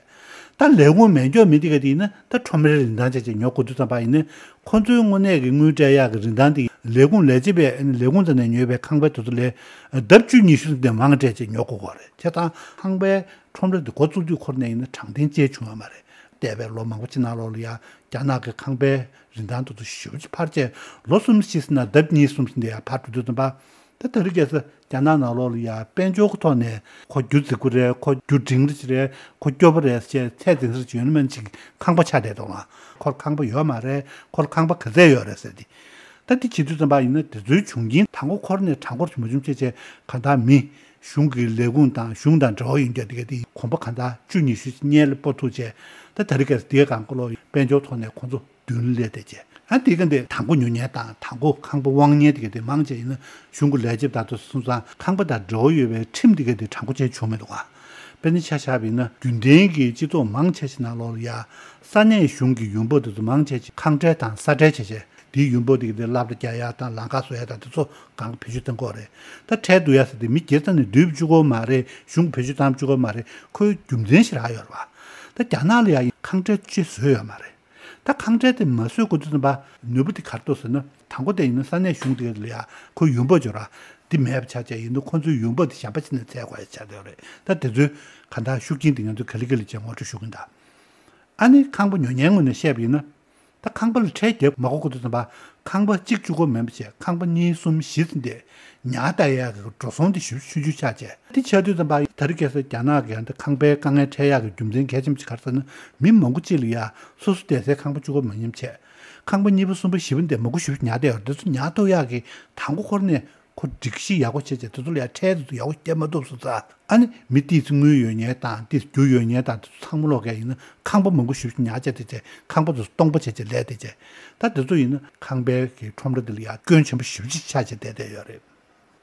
ད་ལས་ཁུངས་མེ་སྒྱོགས་མི་དེ་ག་དེ་ཡིན་ན་ད་ཁྲོམ་རའི་རིན་ཐང་བྱས་བྱས་ཉོ་དགོས་དུས་ཙམ་པ་ཡིན་ན། ཁོ་ཚོའི་དངོས་གནས་ཀྱི་དངུལ་སྤྲད་ཡག་གི་རིན་ཐང་དེ་ལས་ཁུངས་ལས་བྱེད་པས་ལས་ཁུངས་ཚོ་ནས་ཉོས་པའི་ཁང་པའི་དེ་ཚོ་ལས་ལྡབ་བཅུ་ཉི་ཤུ་དེ་མང་སྤྲད་བྱས་ཉོ་དགོས་ཀྱི་རེད། བྱས་ཙང་ཁང་པའི་ཁྲོམ་ར་དེ་འགོ་བཙུགས་དུས་ཁོ་ནས་ཡིན་ན་དྲང་བདེན་ཅིག་བྱུང་ཡོད་མ་རེད། འདས་པའི་ལོ་མང་པོ་ཅིག་ནང་ལོགས་ལ་ཡ་རྒྱ་ནག་གི་ཁང་པའི་རིན་ཐང་དེ་ཚོ་ཞེ་པོ་ཅིག་འཕར་བྱས། ལོ་གསུམ་བཞི་ཙམ་ནང་ལྡབ་གཉིས་གསུམ་ཙམ་དེ་ཡར་འཕར་འགྲོ་དུས་ཙམ་པ། ད་དེ་རིང་ཁ་སང་རྒྱ་ནག་ནང་ལོགས་ལ་ཡ་དཔལ་འབྱོར་གྱི་ཐོག་ནས་ཁོ་རྒྱུ་རྫིག་པོ་རེད། ཁོ་རྒྱུ་འབྲིང་རེད། ཁོ་སྐྱོ་པོ་རེད་ཅེས་ཚད་འཛིན་ས་ཅིག་ཡོད་ན་མིན་ཅིག་ཁང་པ་ཆགས་བསྡད་འདུག་ཨང་། ཁོར་ཁང་པ་ཡོད་མ་རེད། ཁོར་ཁང་པ་ག་ཚད་ཡོད་རེད་ཟེར་ཏེ། ད་དེ་བྱེད་དུས་ཙམ་པ་ཡིན་ན་དེ་ཚོའི་བྱུང་རྐྱེན་དང་པོ་ཁོ་རང་ནས་དྲང་པོར་མ་བྱུང་བྱས་བྱས་གང་ལྟར་མི་གཞུང་གི་ལས་ཁུངས་དང་གཞུང་དང་འབྲེལ་བ་ཡོད་མཁན་དེ་ག་དེ་གོམ་པ་གང་ལྟར་བཅུ་ཉི་ཤུ་ཅིག་སྔོན་ལ་སྤོ་ཐུབ་བྱས། ད་དེ་རིང་ཁ་སང་དེའི་སྒང་ག་ལོག་དཔལ་འབྱོར་ཐོག་ནས་ཁོང་ཚོ་མདུན་ལ་སླེབས་བསྡད་བྱས། ཨ་དེ་ག་འདི་དང་པོ་ཉོ་མཁན་དང་དང་པོ་ཁང་པ་དབང་མཁན་དེ་ག་དེ་མང་ཆེ་ཡིན་ན་གཞུང་གི་ལས་བྱེད་དང་དུ་སོང་ཙང་ཁང་པ་དང་འབྲེལ་བ་ཡོད་པའི་ཁྲིམས་དེ་ག་དེ་དྲང་པོ་བྱས་བྱུང་མི་འདུག་ག། དཔེར་ན་ཆ་བཞག་པ་ཡིན་ན་རྒྱུན་ལྡན་གྱི་སྤྱི་ཚོགས་མང་ཆེ་ཞིག་ནང་ལོགས་ལ་ཡ་ས་གནས་གཞུང་གི་ཡོང་འབབ་དེ་ཚོ་མང་ཆེ་ཞིག་ཁང་ཁྲལ་དང་ས་ཁྲལ་བྱས་བྱས། དེའི་ཡོང་འབབ་དེ་ག་དེ་སློབ་གྲྭ་རྒྱག་ཡ་དང་ལམ་ཁ་བཟོ་ཡ་དང་དེ་ཚོ་གང་བེད་སྤྱོད་གཏོང་གི་ཡོད་རེད། ད་ཁྲལ་བསྡུ་ཡ་ཟེར་དེ་མི་སྒེར་ས་ནས་བསྡུ་བཅུག་གི་མ་རེད། གཞུང་གི་བེད་སྤྱོད་བཏང་བཅུག་གི་མ་རེད། ཁོའི་རྒྱུ་མཚན་ཞིག་རག་ཡོད་རེད་བ། ད་རྒྱ་ནག་ལ་ཡ་ཁང་ཁྲལ་ཅིག་བཟོས་ཡོད་མ་རེད། ད་ཁང་ཁྲལ་དེ་མ་བཟོས་གོ་དུས་ཙམ་པ་ནུས་པ་དེ་ག་རེ་འདུག་ཟེར་ན། དང་པོ་དེ་ཡིན་ན་ས་གནས་གཞུང་དེ་ལ་ཡ་ཁོའི་ཡོང་འབབ་འབྱོར་བ་དེ་མེད་པ་ཆགས་བྱས་ཡིན་དུས་ཁོ་ཚོའི་ཡོང་འབབ་དེ་གཞན་པ་ཅིག་ནས་བཙལ་དགོས་ཡ་ཆགས་བསྡད་ཡོད་རེད། ད་དེ་ཚོའི་གང་ལྟར་ཤུགས་རྐྱེན་དེ་ང་ཚོས་ག་ལེ་ག་ལེ་བྱས་ངོ་སྤྲོད་ཞུ་གི་ཡིན་ད། ཨ་ནི་ཁང་པ་ཉོ་མཁན་ངོས་ནས་བཤད་པ་ཡིན་ན། ད་ཁང་པ་ལ་ཁྲལ་བརྒྱབ་མ་དགོས་གོ་དུས་ཙམ་པ། ཁང་པ་གཅིག་གཅིག་པོ་མིན་པ་བྱས་ཁང་པ་གཉིས་གསུམ་བཞི་ཙམ་དེ་ཉར་བསྡད་ཡག་གི་འགྲོ་སོང་དེ་ཞེ་པོ་ཆུང་ཆུང་ཆགས་བྱས། དེ་ཆགས་དུས་ཙམ་པ་དེ་རིང་ཁ་སང་རྒྱ་ནག་གི་ཡང་ད་ཁང་པའི་དཀའ་ངལ་འཕྲད་ཡག་གི་རྒྱུ་མཚན་གལ་ཆེན་པོ་ཅིག་ག་རེ་ཟེར་ན། མི་མང་པོ་ཅིག་ལ་ཡ་སོ་སོ་བསྡད་སའི་ཁང་པ་གཅིག་པོ་མ་ཡིན་པ་བྱས། ཁང་པ་གཉིས་པ་གསུམ་པ་བཞི་པ་འདི་མང་པོ་ཞེ་པོ་ཉར་བསྡད་ཡོད་རེད། དེ་ཚོ་ཉར་ཐུབ་ཡག་གི་དང་པོ་ཁོ་རང་ནས་ཁོ་སྒྲིག་གཞི་ཡག་པོ་བྱས་བྱས་དེ་ཚོ་ལ་ཡ་ཁྲལ་དེ་ཚོ་ཡག་པོ་བསྐྱལ་མ་ཐུབ་སོང་ཙང་། ཨ་ནི་མི་དེ་ཚོ་དངུལ་ཡོད་མཁན་དང་དེ་རྒྱུ་ཡོད་མཁན་དང་དེ་ཚོ་ཚང་མ་ལོག་གས་ཡིན་ན་ཁང་པ་མང་པོ་ཞེ་པོ་ཅིག་ཉར་བྱས་བསྡད་བྱས་ཁང་པ་དེ་ཚོ་སྟོང་པ་བྱས་བྱས་ལས་བསྡད་བྱས། ད་དེ་ཚོ་ཡིན་ན་ཁང་པའི་གི་ཁྲོམ་ར་དེ་ལ་ཡ་སྐྱོན་ཆེན་པོ་ཞེ་པོ་ཅིག་ཆགས་བྱས་བསྡད་བསྡད་ཡོད་རེད།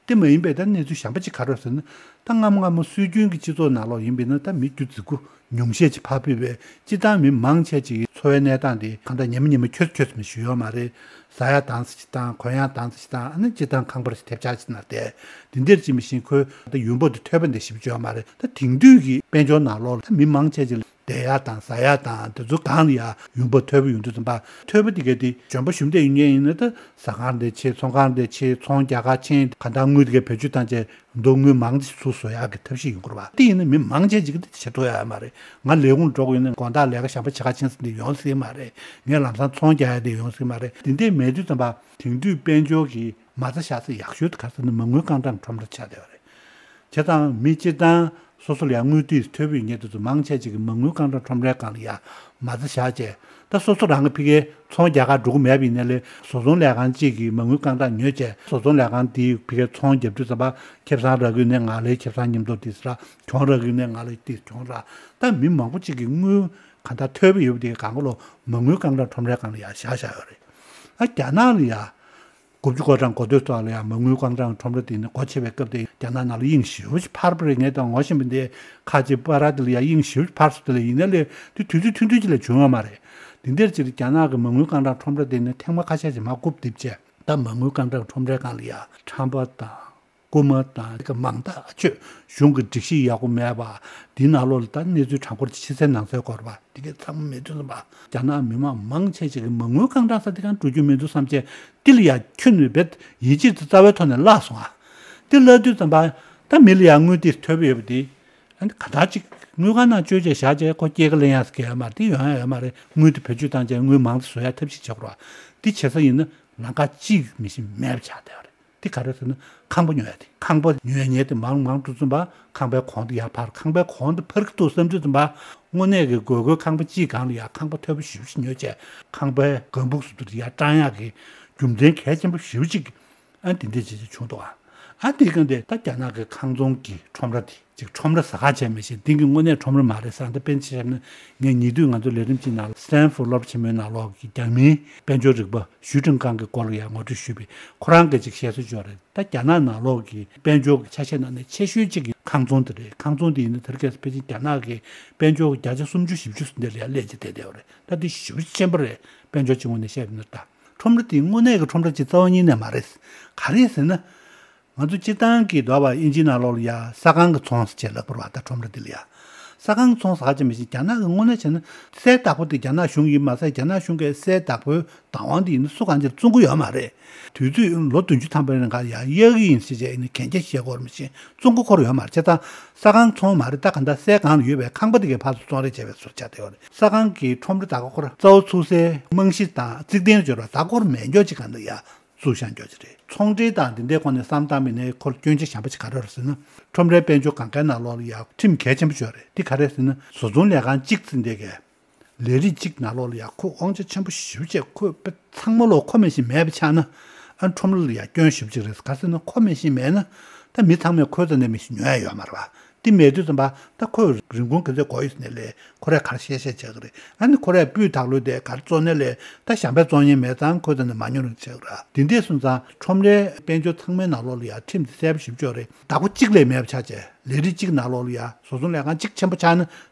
དེ་མ་ཡིན་པའི་ད་གནས་ཚུལ་གཞན་པ་ཅིག་ག་རེ་ཟེར་ན། ད་སྔ་མོ་སྔ་མོ་སྲོལ་རྒྱུན་གྱི་སྤྱི་ཚོགས་ནང་ལོགས་ཡིན་པ་ཡིན་ན་ད་མི་རྒྱུ་རྫིག་པོ་ཉུང་ཤས་ཅིག་ཕར་ཕུད་པས་སྤྱིར་བཏང་མི་མང་ཆེ་ཅིག་གི་འཚོ་བའི་གནས་སྟངས་དེ་གང་ལྟར་ཉི་མ་ཉི་མ་འཁྱོལ་འཁྱོལ་ཙམ་ཞིག་ཡོད་མ་རེད། ཟ་ཡག་འདང་ས་ཅིག་བཏང་། གོན་ཡག་འདང་ས་ཅིག་བཏང་། ཨ་ནི་སྤྱིར་བཏང་ཁང་པ་རེ་ཞིག་ཐེབས་ཆག་ཅིག་ན་བསྡད། དེ་འདིར་ཅིག་མི་ཤེས། ཁོའི་ད་ཡོང་འབབ་དེ་ཐོལ་པ་འདི་ཞིབ་བཅོས་མ་རེད། ད་དེང་དུས་ཀྱི་དཔལ་འབྱོར་ནང་ལོགས་ལ་ད་མི་མང་ཆེ་ཅིག་ལ་བསྡད་ཡག་དང་ཟ་ཡག་དང་དེ་ཚོ་གང་ལ་ཡ་ཡོང་འབབ་ཐོལ་པོ་ཡོང་དུས་ཙམ་པ། ཐོལ་པོ་དེ་གས་དེ་འཇོན་པོ་ཞུམ་བསྡད་ཡོང་མཁན་ཡིན་ན་ད་ཟ་ཁང་འདི་ཕྱེ། ཚོང་ཁང་འདི་ཕྱེ། ཚོང་རྒྱག་ག་ཕྱིན། གང་ལྟར་དངུལ་དེ་གས་བེད་སྤྱོད་བཏང་བྱས་མདོ་དངུལ་མང་ཆེ་ཚུར་བཟོ་ཡག་གི་ཐབས་ཤེས་ཡོང་གི་རེད་བ། དེ་ཡིན་ན་མི་མང་ཆེ་ཅིག་གིས་དེ་བྱེད་ཐུབ་ཡག་མ་རེད། ང་ལས་ཁུངས་འགྲོ་དགོས་ཡིན་ན་དགོང་དག་ལས་ཀ་གཞན་པ་བྱེད་ག་ཕྱིན་ས་འདི་ཡོང་སྲིད་མ་རེད། ངས་ལམ་སང་ཚོང་རྒྱག་ཡག་འདི་ཡོང་སྲིད་མ་རེད། དེ་འདྲས་མེད་དུས་ཙམ་པ་དེང་དུས་དཔལ་འབྱོར་གྱི་མ་རྩ་བཞག་ས་ཡག་ཤོས་དེ་ག་རེ་ཟེར་ན་མ་དངུལ་རྐང་གྲངས་ཁྲོམ་ར་ཆགས་བསྡད་པ་རེད། བྱས་ཙང་མི་སྤྱིར་བཏང་སོ་སོ་ལ་ཡང་དངུལ་དེ་ཐོལ་པོ་ཡོད་མཁན་དེ་ཚོ་མང་ཆེ་ཅིག་གིས་མ་དངུལ་རྐང་གྲངས་ཁྲོམ་རའི་སྒང་ལ་ཡ་མ་རྩ་བཞག་བྱས། ད་སོ་སོ་རང་གི་ཕ་གིའི་ཚོང་རྒྱག་ག་འགྲོ་གི་མེད་པ་ཡིན་ན་ལས་བཟོ་ཚོང་ལས་ཁང་གཅིག་གིས་མ་དངུལ་རྐང་གྲངས་ཉོས་བྱས་བཟོ་ཚོང་ལས་ཁང་དེའི་ཕ་གིའི་ཚོང་བརྒྱབ་དུས་ཙམ་པ་ཁེ་བཟང་རག་གི་ཡོད་ན་ང་ལའི་ཁེ་བཟང་མཉམ་དུ་དེ་ཟེར། གྱོང་རག་གི་ཡོད་ན་ང་ལའི་དེ་གྱོང་རག། ད་མི་མང་པོ་ཅིག་གིས་དངུལ་གང་ལྟར་ཐོལ་པོ་ཡོད་པ་དེ་གང་ག་ལོ་མ་དངུལ་རྐང་གྲངས་ཁྲོམ་རའི་སྒང་ལ་ཡ་བཞག་བཞག་ཡོད་རེད། ཨ་རྒྱ་ནག་ལ་ཡ། དགུ་བཅུ་གོ་གྲངས་འགོ་སྟོད་ཐོག་ལ་ཡང་མ་དངུལ་རྐང་གྲངས་ཁྲོམ་ར་དེ་ནི་སྒོ་ཕྱེ་བའི་སྐབས་དེ་རྒྱ་ནག་ནང་ལ་དབྱིངས་ཞེ་པོ་ཅིག་འཕར་བ་རེད། ངས་ད་ངོ་ཤེས་པ་འདི་ཁ་ཅིག་པ་ར་དེ་ལ་ཡང་དབྱིངས་ཞེ་པོ་ཅིག་འཕར་སོང་། དེ་ལ་ཡིན་ན་ལས་དེ་དུས་ཚོད་ཐུང་ཐུང་ཅིག་ལས་བྱུང་ཡོད་མ་རེད། དེ་འདིར་ཅིག་རྒྱ་ནག་གི་མ་དངུལ་རྐང་གྲངས་ཁྲོམ་ར་དེ་ནི་ཐེངས་མ་ཁ་ཤས་ཅིག་མར་རྐུབ་རྡིབ་བྱས། ད་མ་དངུལ་རྐང་གྲངས་ཁྲོམ་རའི་སྒང་ལ་ཡང་ཁྲམ་པ་དང་རྐུ་མ་དང་དེ་ག་མང་ཐག་ཆོད། གཞུང་གི་སྒྲིག་གཞི་ཡག་པོ་མེད་པ། དེའི་ནང་ལོགས་ལ་ད་གནས་ཚུལ་དྲང་པོར་ཕྱི་གསལ་ནང་གསལ་སྐོར་བ། དེ་གའི་ཚང་མ་མེད་དུས་ཙམ་པ། རྒྱ་ནག་མི་མང་མང་ཆེ་ཅིག་གིས་མ་དངུལ་རྐང་གྲངས་ཟེར་དེ་གང་འགྲོ་རྒྱུ་མི་འདུག་བསམ་བྱས་དེ་ལ་ཡ་ཁྱོན་ནས་རྦད་ཡིད་ཆེས་དེ་རྩ་བའི་ཐོག་ནས་བརླག་སོང་ཨ། དེ་བརླག་དུས་ཙམ་པ། ད་མི་ལ་ཡ་དངུལ་དེ་ཐོལ་པོ་ཡོད་པ་དེ། ཨ་ནི་ག་འདྲ་ཅིག་དངུལ་ཁང་ནང་བཅོལ་བྱས་བཞག་བྱས་ཁོ་སྐྱེད་ཀ་ལེན་ཡག་ཟེར་གྱི་ཡོད་མ་རེད། དེ་ཡོང་ཡག་ཡོད་མ་རེད། དངུལ་དེ་བེད་སྤྱོད་བཏང་བྱས་དངུལ་མང་དུ་བཟོ་ཡག་ཐབས་ཤེས་བྱེད་དགོས་རེད་བ། དེ་བྱེད་ས་ཡིན་ན་ལམ་ཁ་གཅིག་མི་ཤེས་མེད་པ་ཆགས་བསྡད་པ་རེད། དེ་ག་རེ་ཟེར་ན་ཁང་པ་ཉོ་ཡ་དེ། ཁང་པ་ཉོ་ཡ་ཉོས་ཏེ་མང་མང་འགྲོ་ཙམ་པ་ཁང་པའི་གོང་དེ་ཡར་འཕར། ཁང་པའི་གོང་དེ་འཕར་གི་འདུག་བསམ་དུས་ཙམ་པ་དངོས་གནས་ཀྱི་དགོས་མཁོའི་ཁང་པ་གཅིག་སྒང་ལ་ཡ་ཁང་པ་མཐོ་པོ་ཞེ་པོ་ཅིག་ཉོས་བྱས་ཁང་པའི་སྒམ་པོ་ཟེར་དུས་ཡར་བཀྲམ་ཡག་གི་རྒྱུ་མཚན་གལ་ཆེན་པོ་ཞེ་པོ་ཅིག་ཨ་དེ་འདྲས་བྱས་བྱས་བྱུང་འདུག་ཨ། ཨ་དེ་ག་འདི་ད་རྒྱ་ནག་གི་ཁང་ཚོང་གི་ཁྲོམ་ར་དེ་ཅིག་ཁྲོམ་ར་ཟ་ཁང་བྱས་མི་ཤེས། འདི་གི་དངོས་གནས་ཁྲོམ་ར་མ་རེད་ཟེར། ད་དཔེར་ན་ཆ་བཞག་ན་ངས་ཉེ་དུས་ང་ཚོ་ལས་རིམ་གཅིག་ནང་ལ་སི་ཏན་ཧྥོར་སློབ་གྲྭ་ཆེན་མོའི་ནང་ལོགས་ཀྱི་རྒྱ་མིའི་དཔལ་འབྱོར་རིག་པ་ཞུས་ཀྲིན་ཀང་གི་སྐོར་ལ་ཡང་ངོ་སྤྲོད་ཞུས་པས་ཁོ་རང་གིས་ཅིག་བཤད་སྲོལ་ཅིག་ཡོད་རེད། ད་རྒྱ་ནག་ནང་ལོགས་ཀྱི་དཔལ་འབྱོར་གྱི་ཆ་ཤས་ནང་ནས་ཆེ་ཤོས་གཅིག་གི་ཁང་ཚོང་དེ་རེད། ཁང་ཚོང་དེ་ཡིན་ན་དེ་རིང་ཁ་སང་ཕལ་ཆེར་རྒྱ་ནག་གི་དཔལ་འབྱོར་གྱི་བརྒྱ་ཆ་སུམ་ཅུ་བཞི་བཅུ་ཟིན་དེ་ལ་ཡང་སླེབས་ཀྱི་བསྡད་བསྡད་ཡོད་རེད། ད་དེ་ཞེ་པོ་ཆེན་པོ་རེད། དཔལ་འབྱོར་གྱི་ངོས་ནས་བཤད་པ་ཡིན་ན། ད་ཁྲོམ་ར་དེ་དངོས་གནས་ཀྱི་ཁྲོམ་ར་ཅིག་རྩ་བ་ཉིད་ནས་མ་རེད། ག་རེ་ཟེར་ན། ང་ཚོ་སྤྱིར་བཏང་གི་འདུག་བ་དབྱིན་ཇིའི་ནང་ལོགས་ལ་ཡ་ས་ཁང་གི་ཚོང་ཟེར་བྱས་ལབ་དགོས་རེད་བ། ད་ཁྲོམ་ར་འདི་ལ་ཡ། ས་ཁང་ཚོང་ཟ་ཅི་མི་ཤེས། རྒྱ་ནག་གི་དངོས་གནས་བྱས་ན་གསེར་བདག་པོ་དེ་རྒྱ་ནག་གཞུང་ཡིན་མ་ཟད། རྒྱ་ནག་གཞུང་གིས་གསེར་བདག་པོའི་བདག་དབང་དེ་ཡིན་ན་སུ་གང་ཅིར་བཙོང་གི་ཡོད་མ་རེད། དུས་ཚོད་ལོ་བདུན་ཅུ་ཐམ་པའི་རིང་ག་ཡ་གཡར་གི་ཡིན་ཟེར་བྱས་ཡིན་ན་གན་རྒྱ་བཞེས་དགོས་རེད། མི་ཤེས། བཙོང་གི་ཁོ་རང་ཡོད་མ་རེད། བྱས་ཙང་ས་ཁང་ཚོང་མ་རེད། ད་ག་འདྲ་གསེར་སྒང་ལ་ཡོད་པའི་ཁང་པ་དེ་གའི་ཕར་ཚུར་བཙོང་རེས་བྱས་པའི་བཟོ་ཆགས་བསྡད་ཡོད་རེད། ས་ཁང་གི་ཁྲོམ་ར་ད་ག་ཁོ་ར་རྩ་བ་ཚུགས་སའི་རྨང་གཞི་དང་རྩིག་གདན་སྦྱོར་བ་ད་ག་ཁོ་ར་མེད་འཇོག་ཅིག་ག་འདྲ་ཡ་བཙུགས་བཞག་འཇོག་ཅིག་རེད། ཚོང་འབྲེལ་དང་འདི་འདྲའི་སྐོར་ནས་བསམ་བཏང་མིན་ནའི་ཁོར་སྐྱོན་ཆ་གཞན་པ་ཅིག་ག་རེ་རེད་ཟེར་ན། ཁྲོམ་རའི་དཔལ་འབྱོར་སྒང་གའི་ནང་ལོགས་ལ་ཡ་ཁྲིམས་གལ་ཆེན་པོ་ཅིག་རེད། འདི་ག་རེ་ཟེར་ན། བཟོ་ཚོང་ལས་ཁང་གཅིག་ཟེར་འདི་གའི་ལས་རིགས་གཅིག་ནང་ལོགས་ལ་ཡ་ཁོ་དབང་ཆ་ཆེན་པོ་ཞེ་པོ་ཅིག་ཁོ་དཔེ་ཚང་མ་ལོག་ཁོ་མེད་བཞིན་མེད་པ་ཆགས་ན། ཨ་ཁྲོམ་ར་ལ་ཡ་སྐྱོན་ཞེ་པོ་ཅིག་རེད། ག་རེ་ཟེར་ན་ཁོ་མེད་བཞིན་མེད་ན། ད་མི་ཚང་མས་ཁོའི་རྩ་ནས་མི་ཞིག་ཉོ་ཡ་ཡོད་མ་རེད་པ། དེ་མེད་དུས་ཙམ་པ་ད་ཁོས་རིན་གོང་ག་ཚོད་དགོས་ཡོད་ཟེར་ནས་ལས་ཁོ་རས་ག་རེ་བཤད་བཤད་བྱེད་ཀྱི་རེད། ཨ་ནི་ཁོ་རས་སྤུས་དག་ལོས་དེ་ག་རེ་བཙོང་ནས་ལས་ད་གཞན་པས་བཙོང་མཁན་མེད་ཙང་ཁོའི་རྩ་ནས་མ་ཉོ་རུང་བྱེད་ཀྱི་རེད། དེ་འདྲས་སོང་ཙང་ཁྲོམ་རའི་དཔལ་འབྱོར་ཚང་མའི་ནང་ལོགས་ལ་ཡ་ཁྲིམས་དེ་གསལ་པོ་ཞེ་པོ་ཅིག་རེད། བདག་པོ་གཅིག་ལས་མེད་པ་ཆགས་བྱས། ལས་རིགས་གཅིག་ནང་ལོགས་ལ་ཡ་བཟོ་ཚོང་ལས་ཁང་གཅིག་ཆེན་པོ་ཆགས་ན།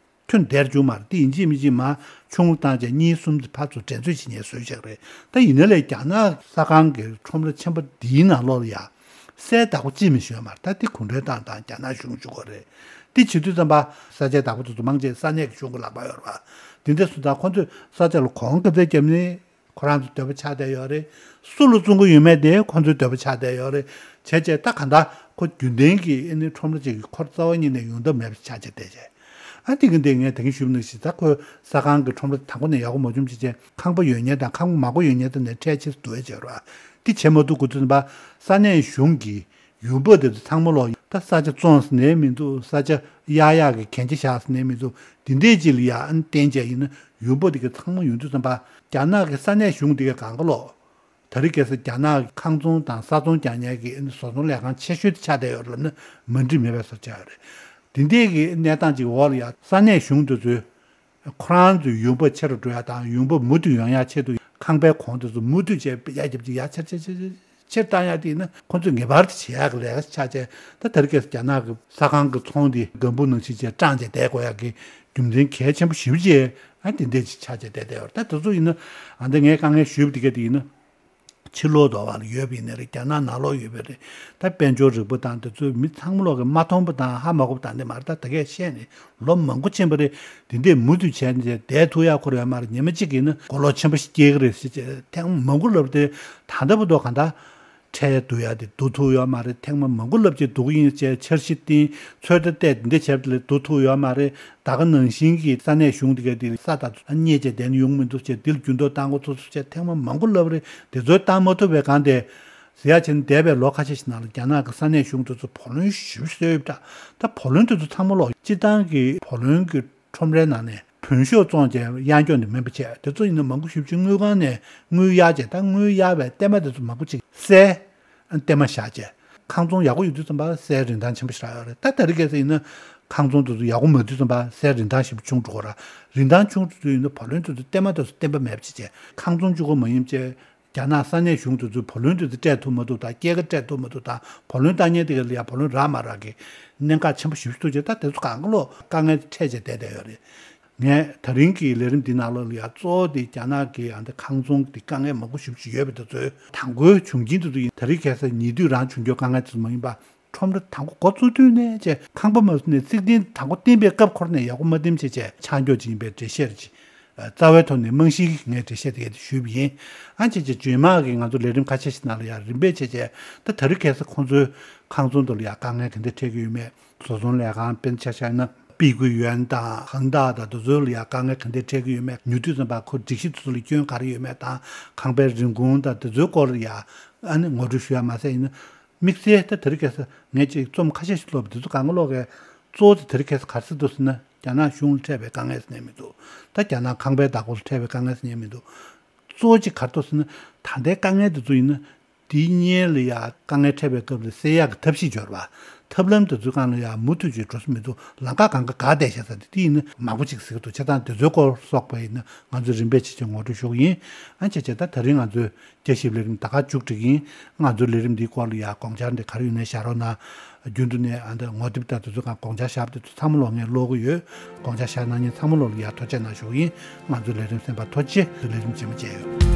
ཐོན་བསྡད་རྒྱུ་མ་རེད། དེ་ཡིན་གཅིག་མིན་གཅིག་མར་ཆུང་རུ་བཏང་བྱས་གཉིས་གསུམ་དེ་ཕར་ཚུར་འགྲན་རྩོད་བྱེད་མཁན་བཟོས་བཞག་རེད། ད་ཡིན་ན་ལས་རྒྱ་ནག་ས་ཁང་གི་ཁྲོམ་ར་ཆེན་པོ་འདིའི་ནང་ལོགས་ལ་ཡ་གསེར་བདག་པོ་གཅིག་མིན་ཞིག་ཡོད་མ་རེད། ད་དེ་གུང་ཁྲན་ཏང་དང་རྒྱ་ནག་གཞུང་བཅུག་གི་རེད། དེ་བྱེད་དུས་ཙམ་པ་ས་ཆའི་བདག་པོ་དེ་ཚོ་མང་ཆེ་ས་གནས་ཀྱི་གཞུང་གི་ལག་པར་ཡོད་རེད་པ། དེ་འདྲ་སོང་ཙང་ཁོ་ཚོས་ས་ཆ་ལ་གོང་ག་ཚད་བརྒྱབ་ནས། ཁོ་རང་ཚོའི་འདོད་པ་ཆགས་བསྡད་ཡོད་རེད། སུ་ལ་བཙོང་གི་ཡོད་མེད་དེ་ཁོ་ཚོའི་འདོད་པ་ཆགས་བསྡད་ཡོད་རེད། བྱས་བྱས་ད་ག་འདྲ་ཁོ་རྒྱུན་ལྡན་གྱི་ཨ་ནི་ཁྲོམ་ར་ཅིག་གི་ཁོ་རྩ་བ་ཉིད་ནས་ཡོང་ཐབས་མེད་པ་ཆགས་བྱས་བསྡད་བྱས། ཨ་དེ་གི་འདི་ངས་ད་གིན་ཞུས་པ་ནང་བཞིན་ད་ཁོའི་ས་ཁང་གི་ཁྲོམ་ར་དང་པོ་ནས་ཡག་པོ་མ་བྱུང་བྱས་བྱས། ཁང་པ་ཡོད་མཁན་དང་ཁང་པ་མང་པོ་ཡོད་མཁན་དེ་ནས་ཁྲལ་ཆེ་ཙམ་བསྡུ་ཡ་བྱས་རེད་པ། དེ་བྱེད་མ་ཐུབ་དགོས་དུས་ཙམ་པ་ས་གནས་གཞུང་གི་ཡུལ་པ་དེ་ཚོ་ཚང་མ་ལོག་ད་ས་ཆ་བཙོང་ཟེར་ནའི་མི་འདུག་ས་ཆ་གཡར་ཡག་གི་གན་རྒྱ་བཞག་ཟེར་ནའི་མི་འདུག་དེ་འདྲས་ཅིག་ལ་ཡ་ཨ་ནི་བརྟེན་བྱས་ཡིན་ན་ཡུལ་པ་དེ་ག་ཚང་མ་ཡོང་དུས་ཙམ་པ་རྒྱ་ནག་གི་ས་གནས་གཞུང་དེ་ག་གང་ག་ལོག་ད་རེས་ཁ་སང་རྒྱ་ནག་གི་ཁང་ཚོང་དང་ས་ཚོང་རྒྱག་མཁན་གྱི་ཨ་ནི་བཟོ་ཚོང་ལས་ཁང་ཆེ་ཤོས་དེ་ཆགས་བསྡད་ཡོད་རེད་ལབ་ན་མ་འགྲིག་མེད་པའི་བཟོ་ཆགས་ཡོད་རེད། དེ་འདྲས་ཀྱི་གནས་སྟངས་ཅིག་འོག་ལ་ཡ་ས་གནས་གཞུང་དེ་ཚོས། ཁོ་རང་ཚོའི་ཡུལ་པ་ཆེ་རུ་འགྲོ་ཡ་དང་ཡུལ་པ་མུ་མཐུད་ཡོང་ཡ་ཆེད་དུ་ཁང་པའི་གོང་དེ་ཚོ་མུ་མཐུད་བྱས་ཡར་རྒྱབ་ཀྱི་ཡར་ཆེར་ཆེར་ཆེར་ཆེར་བཏང་ཡ་དེ་ཡིན་ན་ཁོ་ཚོས་ངེས་པར་དུ་བྱེད་ཡག་གི་ལས་ཀ་ཆགས་བྱས། ད་དེ་རིང་ཁ་སང་རྒྱ་ནག་གི་ས་ཁང་གི་ཚོང་དེ་སྒམ་པོ་ནང་བཞིན་བྱས་སྲུང་བྱས་བསྡད་དགོས་ཡག་གི་རྒྱུ་མཚན་གལ་ཆེན་པོ་ཞེ་པོ་ཅིག་ཨ་དེ་འདྲས་ཅིག་ཆགས་བྱས་བསྡད་བསྡད་ཡོད་རེད། ད་དེ་ཚོ་ཡིན་ན་ཨ་ད་ངས་དཀའ་ངལ་ཞུས་པ་དེ་ག་དེ་ཡིན་ན། ཕྱི་ལོགས་དོ་བ་ལ་ཡོད་པ་ཡིན་ནའི་རེད། རྒྱ་ནག་ནང་ལོགས་ཡོད་པའི་རེད། ད་དཔལ་འབྱོར་རིག་པ་དང་དེ་ཚོའི་མི་ཚང་མ་ལོག་གི་མ་མཐོང་པ་དང་ཧ་མ་གོ་བ་དང་དེ་མ་རེད། ད་ད་གས་བཤད་ནས་ལོ་མང་པོ་ཕྱིན་པ་རེད། དེ་འདྲས་མུ་མཐུད་བྱས་ནས་བསྡད་ཐུབ་ཡག་ཁོ་ར་ཡོད་མ་རེད། ཉི་མ་གཅིག་ཡིན་ན་གོ་ལོག་ཆེན་པོ་ཞིག་སྐྱེ་གི་རེད་ཟེར་བྱས་ཐེངས་མང་པོ་ལབ་དེ་ད་ལྟ་བར་དུ་གང་ལྟར་ཁྲལ་བསྡུ་ཡག་དེ་བསྡུ་ཐུབ་ཡོད་མ་རེད། ཐེངས་མ་མང་པོ་ལབ་བྱས་བསྡུ་གི་ཡིན་ཟེར་བྱས་འཆར་གཞི་བཏིང་ཚོད་ལྟ་བལྟས་དེ་འདྲས་བྱས་པ་ལས་བསྡུ་ཐུབ་ཡོད་མ་རེད། ད་ག་ནང་བཞིན་གྱི་ས་གནས་གཞུང་དེ་ག་དེ་ས་དང་གཉེར་བྱས་བསྡད་ན་ཡོང་མི་འདུག་ཅེས་དེ་ལ་རྒྱུན་གཏོང་བཏང་དགོས་ཐུག་ཚུགས་བྱས་ཐེངས་མ་མང་པོ་ལབ་རེད། དེ་ཚོ་བཏང་མ་ཐུབ་པའི་སྒང་དེ་ཟེར་ཡ་བྱས་ནས་འདས་པའི་ལོ་ཁ་ཤས་ཤིག་ནང་ལ་རྒྱ་ནག་གི་ས་གནས་གཞུང་དེ་ཚོ་བུ་ལོན་ཞེ་པོ་གསོལ་ཡོད་པ་འདྲ། ད་བུ་ལོན་དེ་ཚོ་ཚང་མ་ལོག་སྤྱིར་བཏང་གི་བུ་ལོན་གྱི་ཁྲོམ་རའི་ནང་ནས་བོན་ཤོག་བཙོང་བྱས་གཡར་འཇོག་ནི་མིན་པ་བྱས། དེ་ཚོ་ཡིན་ན་མང་པོ་ཞེ་པོ་ཅིག་དངུལ་ཁང་ནས་དངུལ་གཡར་བྱས། ད་དངུལ་གཡར་བའི་གཏའ་མ་དེ་ཚོ་མང་པོ་ཅིག་བསལ། གཏའ་མ་བཞག་བྱས། ཁང་ཚོང་ཡག་པོ་ཡོད་དུས་ཙམ་པ་སའི་རིན་ཐང་ཆེན་པོ་ཞིག་རག་ཡོད་རེད། ད་དེ་རིང་ཁ་སང་ཡིན་ན་ཁང་ཚོང་དེ་ཚོ་ཡག་པོ་མེད་དུས་ཙམ་པ་སའི་རིན་ཐང་ཞེ་པོ་ཆུང་འགྲོ་གི་རེད། རིན་ཐང་ཆུང་དུས་ཚོད་ཡིན་ན་བུ་ལོན་དེ་ཚོ་གཏའ་མ་དེ་ཚོ་བརྟན་པ་མེད་པ་བྱས་བྱས། ཁང་ཚོང་གཅིག་པོ་མ་ཡིན་བྱས་རྒྱ་ནག་ས་གནས་གཞུང་དེ་ཚོས་བུ་ལོན་དེ་ཚོ་སྤྲད་ཐུབ་མ་ཐུབ་དང་སྐྱེད་ཀ་སྤྲད་ཐུབ་མ་ཐུབ་དང་བུ་ལོན་བཏང་མཁན་དེ་ག་ལ་ཡ་བུ་ལོན་རག་མ་རག་གི་གནད་འགག་ཆེན་པོ་ཞེ་པོ་ཞིག་འདུག་བྱས། ད་དེ་ཚོ་གང་ག་ལོག་དཀའ་ངལ་འཕྲད་བྱས་བསྡད་བསྡད་ཡོད་རེད། ངས་ད་རིང་གི་ལས་རིམ་འདི་ནང་ལོགས་ལ་ཡ་གཙོ་བོ་དེ་རྒྱ་ནག་གི་ཨ་འདི་ཁང་ཚོང་གི་དཀའ་ངལ་མང་པོ་ཞེ་པོ་ཅིག་ཡོད་པ་དེ་ཚོའི་དང་པོའི་བྱུང་རྐྱེན་དེ་ཚོ་ཡིན། ད་རེས་ཁ་སང་ཉེ་དུས་རང་བྱུང་རྒྱུ་དཀའ་ངལ་དེ་ཚོ་མ་ཡིན་པ། ཁྲོམ་ར་དང་པོ་འགོ་བཙུགས་དུས་ནས་བྱས་ཁང་པ་མ་བཟོས་ནས་རྩིག་གདན་དང་པོ་བཏིང་པའི་སྐབས་འཁོར་ནས་ཡག་པོ་མ་བཏིང་བྱས་བྱས་ཆག་འགྱོ་ཅིག་ཡིན་པའི་འགྲེལ་བཤད་ཅིག་རྩ་བའི་ཐོག་ནས་རྨང་གཞིའི་ངས་འགྲེལ་བཤད་དེ་ཞུས་པ་ཡིན། ཨ་ཅེ་ཅེ་རྗེས་མ་གི་ང་ཚོ་ལས་རིམ་ཁ་ཤས་ཤིག་ནང་ལ་ཡང་རིམ་པས་བྱས་བྱས་ད་ད་རེས་ཁ་སང་ཁོང་ཚོའི་ཁང་ཚོང་དུ་ལ་ཡང་དཀའ་ངལ་ག་འདྲ་འཕྲད་ཀྱི་ཡོད་མེད། བཟོ་ཚོང་ལས་ཁང་དཔེར་ན་ཆ་བཞག་ན་པི་ཀུའི་ཡོན་དང་ཧང་ཏཱ་དང་དེ་ཚོ་ལ་ཡང་དཀའ་ངལ་ག་འདྲ་འཕྲད་ཀྱི་ཡོད་མེད། ཉོ་དུས་ཙམ་པ་ཁོ་སྒྲིག་གཞི་དེ་ཚོ་ལ་སྐྱོན་ག་རེ་ཡོད་མེད་དང་ཁང་པའི་རིན་གོང་དང་དེ་ཚོའི་སྐོར་ལ་ཡང་ཨ་ནི་ངོ་སྤྲོད་ཞུ་ཡ་མ་ཟད་ཡིན་ན། དམིགས་བསལ་ད་དེ་རིང་ཁ་སང་ངས་ཅིག་རྩོམ་ཁ་ཤས་ཤིག་ཀློག་པ་དེ་ཚོ་གང་ག་ཀློག་གས་གཙོ་བོ་དེ་དེ་རིང་ཁ་སང་ག་རེ་ཟེར་འདུག་ཟེར་ན། རྒྱ་ནག་གཞུང་ལ་འཕྲད་པའི་དཀའ་ངལ་ཟེར་ནས་མི་འདུག་ད་རྒྱ་ནག་ཁང་པའི་བདག་པོ་ལ་འཕྲད་པའི་དཀའ་ངལ་ཟེར་ནས་མི་འདུག་གཙོ་བོ་གཅིག་ག་རེ་འདུག་ཟེར་ན། ད་ལྟའི་དཀའ་ངལ་དེ་ཚོ་ཡིན་ན་དེའི་སྔོན་ལ་ཡ་དཀའ་ངལ་འཕྲད་པའི་སྐབས་ལ་སེལ་ཡག་གི་ཐབས་ཤེས་སྦྱོར་བ། ཐབས་ལམ་དེ་ཚོའི་སྒང་ལ་ཡ་མུ་མཐུད་ཅིག་འགྲོ་ས་མི་འདུག་ལམ་ཁ་གང་ག་འགག་བསྡད་ཤག་ས་དེ་དེ་ཡིན་ན་མང་པོ་ཅིག་ཟེར་གི་འདུག་བྱས་ཙང་དེ་ཚོའི་སྐོར་སོགས་པ་ཡིན་ན་ང་ཚོས་རིམ་པས་ཇེ་ཆེར་ངོ་སྤྲོད་ཞུ་གི་ཡིན། ཨ་ཅེ་ཅེ་ད་ད་རིང་ང་ཚོའི་བརྒྱ་ཞིབ་ལས་རིམ་ད་ག་མཇུག་སྒྲིལ་གྱི་ཡིན། ང་ཚོའི་ལས་རིམ་འདིའི་སྐོར་ལ་ཡ་དགོངས་འཆར་འདི་ག་རེ་ཡོད་ན་བཞག་རོགས་གནང་། རྒྱུན་དུ་ནས་ཨ་འདི་ངོ་དེབ་དང་དེ་ཚོའི་སྒང་དགོངས་འཆར་བཞག་པ་དེ་ཚོ་ཚང་མ་ལོག་ངས་ཀློག་གི་ཡོད། དགོངས་འཆར་བཞག་གནང་མཁན་ཚང་མ་ལོག་ལ་ཡ་ཐུགས་རྗེ་གནང་ཞུ་གི་ཡིན། ང་ཚོའི་ལས་རིམ་གསན་པར་ཐུགས་རྗེ་ཆེ། ལས་རིམ་རྗེས་མ་མཇལ་ཡོང་།